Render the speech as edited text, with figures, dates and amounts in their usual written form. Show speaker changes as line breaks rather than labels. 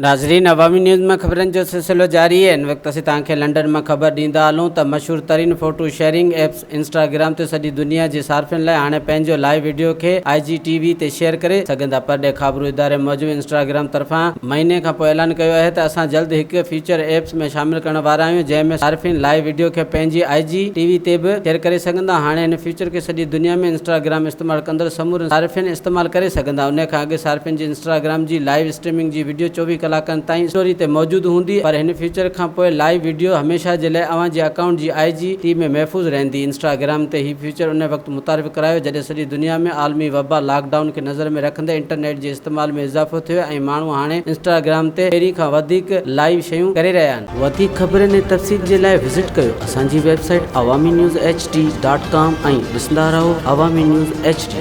ناظرين عوامي نيوز ۾ خبرن جو سلسلو جاري آهي هن وقت اسين توهان کي لنڊن مان خبر ڏيندا هلون ته مشهور ترين فوٽو شيئرنگ ايپس انسٽاگرام تي سڄي دنيا جي صارفين لاء هاڻي پنهنجو لائيو وڊيو کي آء جي ٽي وي تي شيئر ڪري سگهندا پرڏيهه خابرو اداري موجب انسٽاگرام طرفان مهيني کان پوء اعلان ڪيو آهي ته اسان جلد هڪ فيچر ايپس ۾ شامل ڪرڻ وارا آهيون جنهن ۾ صارفين لائيو وڊيو کي پنهنجي آء جي ٽي وي تي به شيئر ڪري سگهندا هاڻي هن فيچر کي سڄي دنيا ۾ انسٽاگرام استعمال ڪندڙ سمورن صارفين استعمال ڪري سگهندا ان کان اڳ صارفين جي انسٽاگرام جي لائيو اسٽريمنگ جي وڊيو 24 ڪلاڪن تائين اسٽوري تي موجود هوندي پر هن فيچر کان پوء لائيو وڊيو هميشه جي لاء اوهان جي اڪائونٽ جي آء جي ٽي ۾ محفوظ رهندي. انسٽاگرام تي هي فيچر ان وقت متعارف ڪرايو جڏهن سڄي دنيا ۾ عالمي وبا لاڪ ڊائون کي نظر ۾ رکندي انٽرنيٽ جي استعمال ۾ اضافو ٿيو ۽ ماڻهو هاڻي انسٽاگرام تي پهرين کان وڌيڪ لائيو شيون ڪري رهيا آهن. وڌيڪ خبرن ۽ تفصيل جي لاء وزٽ ڪيو اسان جي website Awami news H D dot com ۽ ڏسندا رهو عوامي نيوز ايڇ ڊي.